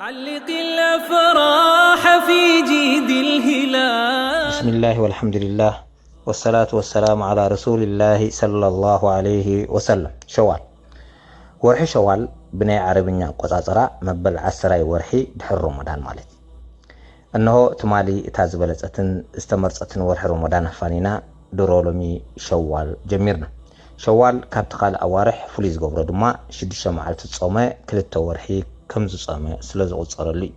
علق الأفراح في جيد الهلال. ብስሚላህ ወልሓምዱሊላህ ወሰላቱ ወሰላሙ ዓላ ረሱሊላህ ሰለላሁ ዓለይሂ ወሰለም። ሸዋል። ወርሒ ሸዋል ብናይ ዓረብኛ ኣቆጻጽራ መበል ዓሰራይ ወርሒ ድሕሪ ሮሞዳን ማለት እዩ። እነሆ ትማሊ እታ ዝበለጸትን ዝተመርጸትን ወርሒ ሮሞዳን ኣፋኒና ድሮ ሎሚ ሸዋል ጀሚርና። ሸዋል ካብቲ ካልእ ኣዋርሕ ፍሉይ ዝገብሮ ድማ ሽዱሽተ መዓልቲ ዝጾመ ክልተ ወርሒ ከም ዝጾመ ስለ ዝቑጸረሉ እዩ።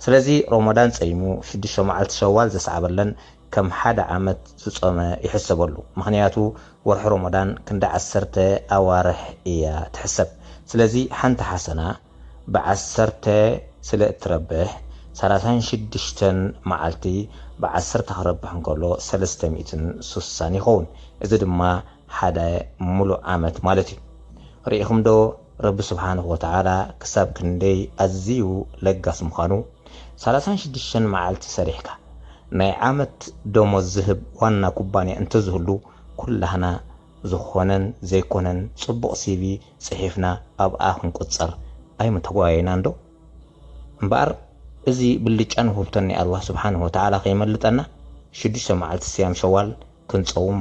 ስለዚ ሮሞዳን ጸይሙ ሽዱሽተ መዓልቲ ሸዋል ዘስዓበለን ከም ሓደ ዓመት ዝጾመ ይሕሰበሉ። ምኽንያቱ ወርሒ ሮሞዳን ክንዲ ዓሰርተ ኣዋርሕ እያ ትሕሰብ። ስለዚ ሓንቲ ሓሰና ብዓሰርተ ስለ እትረብሕ ሰላሳን ሽዱሽተን መዓልቲ ብዓሰርተ ክረብሕ እንከሎ ሰለስተ ሚእትን ሱሳን ይኸውን። እዚ ድማ ሓደ ሙሉእ ዓመት ማለት እዩ። ርኢኹም ዶ ረቢ ስብሓንሁ ወተዓላ ክሳብ ክንደይ ኣዝዩ ለጋስ ምዃኑ? ሰላሳን ሽዱሽተን መዓልቲ ሰሪሕካ ናይ ዓመት ደሞዝ ዝህብ ዋና ኩባንያ እንተዝህሉ ኩላህና ዝኾነን ዘይኮነን ጽቡቕ ሲቪ ጽሒፍና ኣብኣ ክንቁጸር ኣይምተጓየናን ዶ? እምበኣር እዚ ብልጫን ውህብቶን ናይ ኣላህ ስብሓንሁ ወተዓላ ከይመልጠና ሽዱሽተ መዓልቲ ስያም ሸዋል ክንጸውም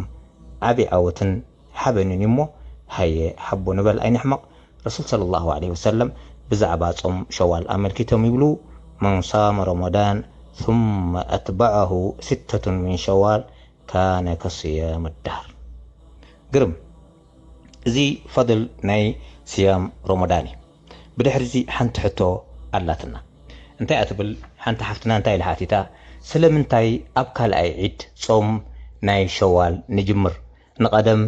ዓቢ ዓወትን ሓበንን እዩ እሞ ሃየ ሓቦ ንበል ኣይንሕመቕ። ረሱል ሰለላሁ ዓለይሂ ወሰለም ብዛዕባ ጾም ሸዋል ኣመልኪቶም ይብሉ መን ሳመ ረመዳን ثم أتبعه ستة من شوال ካነ ከስያም ዳህር። ግርም። እዚ ፈድል ናይ ስያም ሮሞዳን እዩ። ብድሕሪ እዚ ሓንቲ ሕቶ ኣላትና። እንታይ እያ ትብል? ሓንቲ ሓፍትና እንታይ ኢላ ሓቲታ? ስለምንታይ ኣብ ካልኣይ ዒድ ጾም ናይ ሸዋል ንጅምር? ንቐደም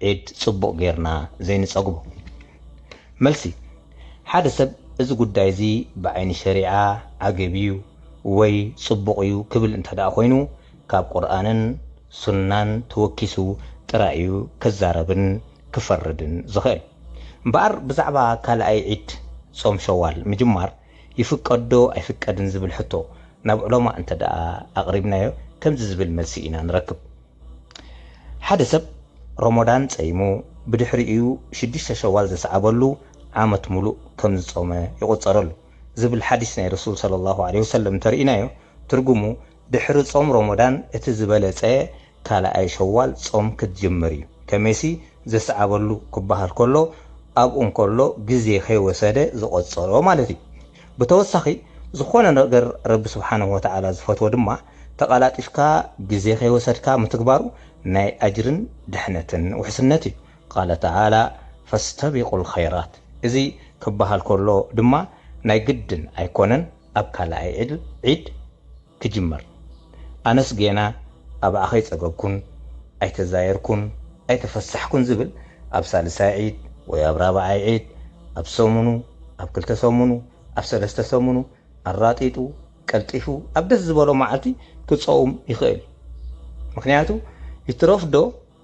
ዒድ ጽቡቕ ጌርና ዘይንጸግቦ። መልሲ፣ ሓደ ሰብ እዚ ጉዳይ እዚ ብዓይኒ ሸሪዓ ዓገብ እዩ ወይ ጽቡቕ እዩ ክብል እንተ ደኣ ኮይኑ ካብ ቁርኣንን ሱናን ተወኪሱ ጥራይ እዩ ክዛረብን ክፈርድን ዝኽእል። እምበኣር ብዛዕባ ካልኣይ ዒድ ጾም ሸዋል ምጅማር ይፍቀድ ዶ ኣይፍቀድን ዝብል ሕቶ ናብ ዑለማ እንተ ደኣ ኣቕሪብናዮ ከምዚ ዝብል መልሲ ኢና ንረክብ። ሓደ ሰብ ሮሞዳን ጸይሙ ብድሕሪኡ ሽዱሽተ ሸዋል ዘስዓበሉ ዓመት ሙሉእ ከም ዝጾመ ይቑጸረሉ ዝብል ሓዲስ ናይ ረሱል ሰለላሁ ዐለይሂ ወሰለም እንተርኢናዮ ትርጉሙ ድሕሪ ጾም ሮሞዳን እቲ ዝበለጸ ካልኣይ ሸዋል ጾም ክትጅምር እዩ። ከመይሲ ዘስዓበሉ ክበሃል ከሎ ኣብኡ እንከሎ ግዜ ከይወሰደ ዝቖጸሮ ማለት እዩ። ብተወሳኺ ዝኾነ ነገር ረቢ ስብሓንሁ ወተዓላ ዝፈትዎ ድማ ተቐላጢፍካ ግዜ ከይወሰድካ ምትግባሩ ናይ ኣጅርን ድሕነትን ውሕስነት እዩ። ቃለ ተዓላ ፈስተቢቁ ልኸይራት። እዚ ክበሃል ከሎ ድማ ናይ ግድን ኣይኮነን ኣብ ካልኣይ ዒድ ክጅመር። ኣነስ ጌና ኣባኣ ከይጸገብኩን ኣይተዛየርኩን ኣይተፈሳሕኩን ዝብል ኣብ ሳልሳይ ዒድ ወይ ኣብ ራብዓይ ዒድ ኣብ ሰሙኑ ኣብ ክልተ ሰሙኑ ኣብ ሰለስተ ሰሙኑ ኣራጢጡ ቀልጢፉ ኣብ ደስ ዝበሎ መዓልቲ ክጸውም ይኽእል እዩ። ምኽንያቱ ይትረፍ ዶ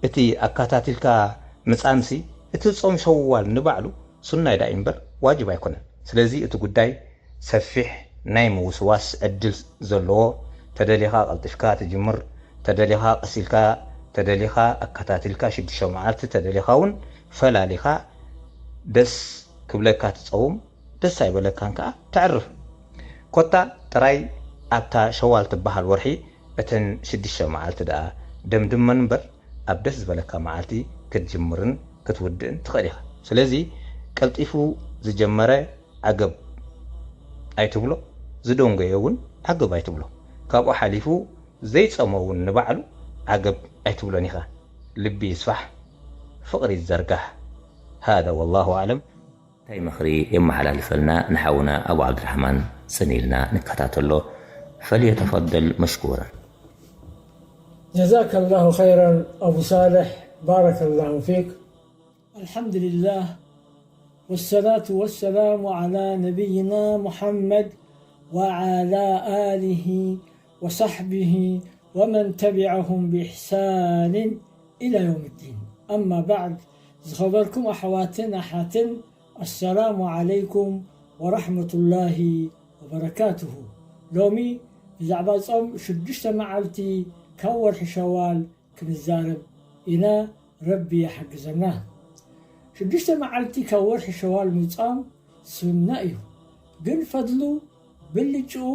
እቲ ኣካታቲልካ ምጻምሲ እቲ ጾም ሸዋል ንባዕሉ ሱናይ ዳይ እምበር ዋጅብ ኣይኮነን። ስለዚ እቲ ጉዳይ ሰፊሕ ናይ ምውስዋስ ዕድል ዘለዎ፣ ተደሊኻ ቀልጢፍካ ትጅምር፣ ተደሊኻ ቀሲልካ፣ ተደሊኻ ኣካታቲልካ ሽዱሽተ መዓልቲ፣ ተደሊኻ እውን ፈላሊኻ ደስ ክብለካ ትጸውም፣ ደስ ኣይበለካን ከኣ ተዕርፍ። ኮታ ጥራይ ኣብታ ሸዋል ትበሃል ወርሒ እተን ሽዱሽተ መዓልቲ ደኣ ደምድመን እምበር ኣብ ደስ ዝበለካ መዓልቲ ክትጅምርን ክትውድእን ትኽእል ኢኻ። ስለዚ ቀልጢፉ ዝጀመረ ዓገብ ኣይትብሎ፣ ዝደንጎየ እውን ዓገብ ኣይትብሎ። ካብኡ ሓሊፉ ዘይጸሞ እውን ንባዕሉ ዓገብ ኣይትብሎን ኢኻ። ልቢ ይስፋሕ፣ ፍቕሪ ይዘርጋሕ። هذا والله أعلم. እንታይ ምኽሪ የመሓላልፈልና ንሓውና ኣቡ ዓብድራሕማን ጽን ኢልና ንከታተሎ። فليتفضل مشكورا. جزاك الله خيرا أبو صالح، بارك الله فيك. الحمد لله، والصلاة والسلام على نبينا محمد وعلى آله وصحبه ومن تبعهم بإحسان إلى يوم الدين. أما بعد، ዝኸበርኩም ኣሕዋትን ኣሓትን፣ ኣሰላሙ ዓለይኩም ወራሕመቱላሂ ወበረካቱሁ። ሎሚ ብዛዕባ ጾም ሽዱሽተ መዓልቲ ካብ ወርሒ ሸዋል ክንዛረብ ኢና። ረቢ ይሓግዘና። ሽዱሽተ መዓልቲ ካብ ወርሒ ሸዋል ምጻም ሱና እዩ፣ ግን ፈድሉ ብልጭኡ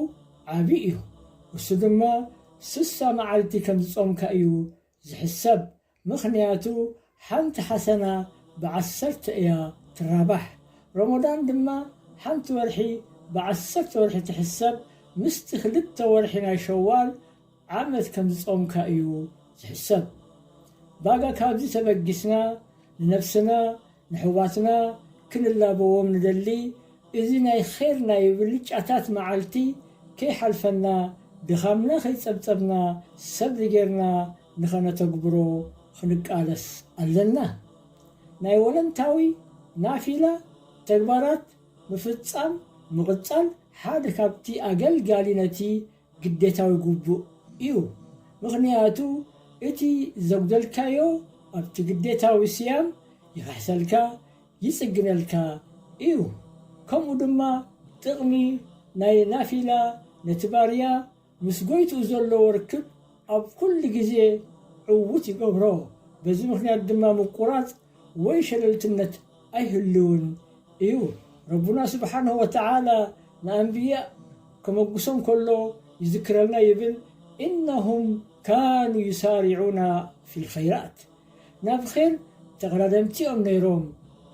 ዓቢ እዩ። እሱ ድማ ስሳ መዓልቲ ከም ዝጾምካ እዩ ዝሕሰብ። ምኽንያቱ ሓንቲ ሓሰና ብዓሰርተ እያ ትራባሕ። ረመዳን ድማ ሓንቲ ወርሒ ብዓሰርተ ወርሒ ትሕሰብ፣ ምስቲ ክልተ ወርሒ ናይ ሸዋል ዓመት ከም ዝጾምካ እዩ ዝሕሰብ። ባጋ ካብዚ ተበጊስና ንነብስና ንሕዋትና ክንላበዎም ንደሊ። እዚ ናይ ኼር ናይ ብልጫታት መዓልቲ ከይሓልፈና፣ ድኻምና ከይጸብጸብና፣ ሰብሪ ጌርና ንኸነተግብሮ ክንቃለስ ኣለና። ናይ ወለንታዊ ናፊላ ተግባራት ምፍጻም ምቕጻል ሓደ ካብቲ ኣገልጋሊ ነቲ ግዴታዊ ግቡእ እዩ። ምኽንያቱ እቲ ዘጉደልካዮ ኣብቲ ግዴታዊ ስያም ይኽሕሰልካ፣ ይጽግነልካ እዩ። ከምኡ ድማ ጥቕሚ ናይ ናፊላ ነቲ ባርያ ምስ ጎይትኡ ዘለዎ ርክብ ኣብ ኩሉ ግዜ ዕዉት ይገብሮ። በዚ ምኽንያት ድማ ምቁራጽ ወይ ሸለልትነት ኣይህልውን እዩ። ረቡና ስብሓንሁ ወተዓላ ንኣንብያእ ከመጉሶም ከሎ ይዝክረልና ይብል፣ "ኢነሁም ካኑ ዩሳሪዑና ፊል ኸይራት፣ ናብ ኼር ተቐዳደምቲ እዮም ነይሮም"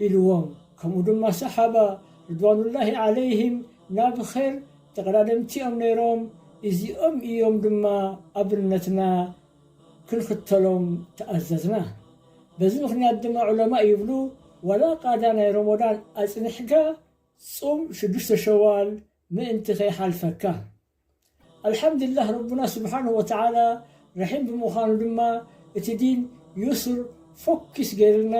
ኢልዎም። ከምኡ ድማ ሰሓባ ርድዋኑላሂ ዓለይሂም ናብ ኼር ተቐዳደምቲ እዮም ነይሮም፣ እዚኦም እዮም ድማ ኣብነትና ክንኽተሎም ተኣዘዝና። በዚ ምኽንያት ድማ ዑለማእ ይብሉ፣ ዋላ ቃዳ ናይ ረመዳን ኣጽኒሕካ ጹም ሽዱሽተ ሸዋል ምእንቲ ከይሓልፈካ። ኣልሓምዱሊላህ፣ ረቡና ስብሓንሁ ወተዓላ ረሒም ብምዃኑ ድማ እቲ ዲን ዩስር ፎኪስ ገይርልና።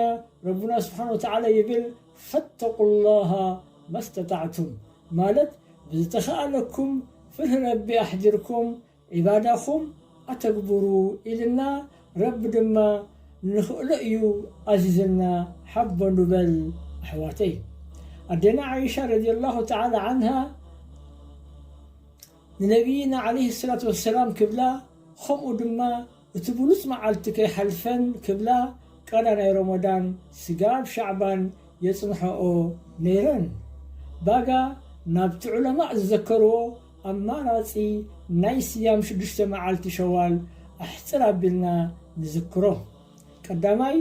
ረቡና ስብሓንሁ ወተዓላ ይብል፣ ፈተቁላሃ መስተጣዕቱም፣ ማለት ብዝተኸኣለኩም ፍርሂ ረቢ ኣሕዲርኩም ዒባዳኹም ኣተግብሩ ኢልና። ረቢ ድማ ንኽእሎ እዩ ኣዚዝና። ሓቦ ንበል ኣሕዋተይ። ኣዴና ዓይሻ ረዲየላሁ ተዓላ ዓንሃ ንነቢይና ዓለይሂ ሰላቱ ወሰላም ክብላ፣ ከምኡ ድማ እቲ ብሉጽ መዓልቲ ከይሓልፈን ክብላ፣ ቀዳ ናይ ረመዳን ስጋብ ሻዕባን የጽንሐኦ ነይረን። ባጋ ናብቲ ዑለማእ ዝዘከርዎ ኣማራጺ ናይ ስያም ሽዱሽተ መዓልቲ ሸዋል ኣሕጽር ኣቢልና ንዝክሮ። ቀዳማይ፣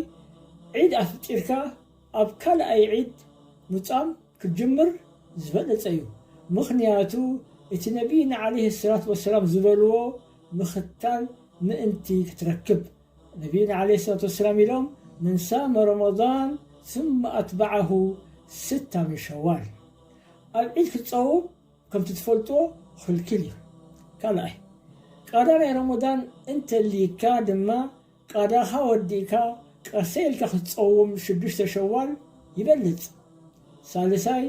ዒድ ኣፍጢርካ ኣብ ካልኣይ ዒድ ምጻም ክትጅምር ዝበለጸ እዩ። ምኽንያቱ እቲ ነቢይና ዓለይሂ ሰላቱ ወሰላም ዝበልዎ ምኽታል ምእንቲ ክትረክብ። ነቢይና ዓለይሂ ሰላቱ ወሰላም ኢሎም፣ "መን ሳመ ረመዳን ثم أتبعه ستا من شوال." ኣብ ዒድ ክትጸውም ከምቲ ትፈልጥዎ ክልክል እዩ። ካልኣይ፣ ቃዳ ናይ ረመዳን እንተልይካ ድማ ቃዳኻ ወዲእካ ቀሰ ኢልካ ክትጸውም ሽዱሽተ ሸዋል ይበልጽ። ሳልሳይ፣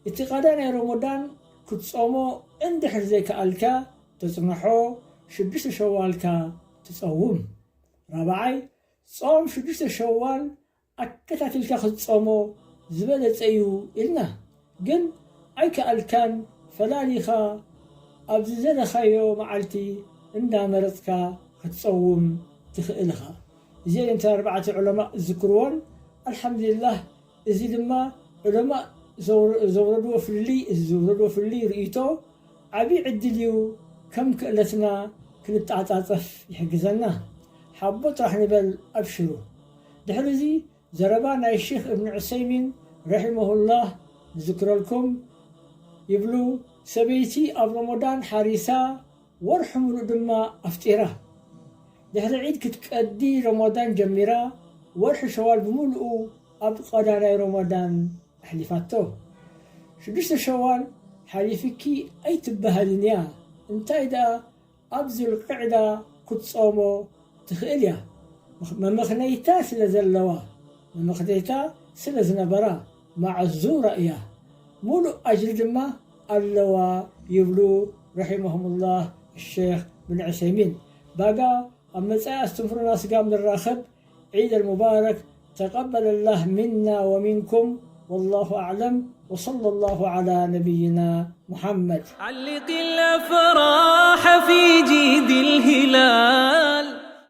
እቲ ቃዳ ናይ ረመዳን ክትጾሞ እንድሕር ዘይከኣልካ ተጽንሖ ሽዱሽተ ሸዋልካ ትጸውም። ራብዓይ፣ ጾም ሽዱሽተ ሸዋል ኣከታቲልካ ክትጾሞ ዝበለጸ እዩ ኢልና፣ ግን ኣይከኣልካን፣ ፈላሊኻ ኣብ ዝደለኻዮ መዓልቲ እንዳመረጽካ ክትጸውም ትኽእል ኢኻ። እዚኤን እተን ኣርባዕተ ዑለማእ ዝዝክርወን። ኣልሓምዱሊላህ፣ እዚ ድማ ዑለማእ ዘውረ-፣ ዘውረድዎ ፍልልይ፣ እዚ ዘውረድዎ ፍልልይ ርእይቶ ዓቢ ዕድል እዩ። ከም ክእለትና ክንተዓጻጸፍ ይሕግዘና። ሓቦ ጥራሕ ንበል፣ ኣብሽሩ። ድሕሪ እዚ ዘረባ ናይ ሼኽ እብን ዑሰይሚን ረሒመሁላህ ንዝክረልኩም። ይብሉ፣ ሰበይቲ ኣብ ረመዳን ሓሪሳ ወርሒ ሙሉእ ድማ ኣፍጢራ። ድሕሪ ዒድ ክትቀዲ ረመዳን ጀሚራ፣ ወርሒ ሸዋል ብምሉኡ ኣብ ቀዳማይ ረመዳን ኣሕሊፋቶ። ሽዱሽተ ሸዋል ሓሊፍኪ ኣይትበሃልን እያ፣ እንታይ ደኣ ኣብ ዙልቅዕዳ ክትጾሞ ትኽእል እያ። መመኽነይታ ስለ ዘለዋ፣ መመኽነይታ ስለ ዝነበራ ማዕዙራ እያ። ሙሉእ ኣጅሪ ድማ ኣለዋ ይብሉ ረሒመሁሙላህ ሸኽ ብን ዑሰይሚን። ባጋ ኣብ መጻኢ ኣስተምህሮና ስጋብ ንራኸብ ዒድ ኣልሙባረክ። تقبل الله منا ومنكم، والله أعلم، وصلى الله على نبينا محمد. علق الأفراح في جيد الهلال.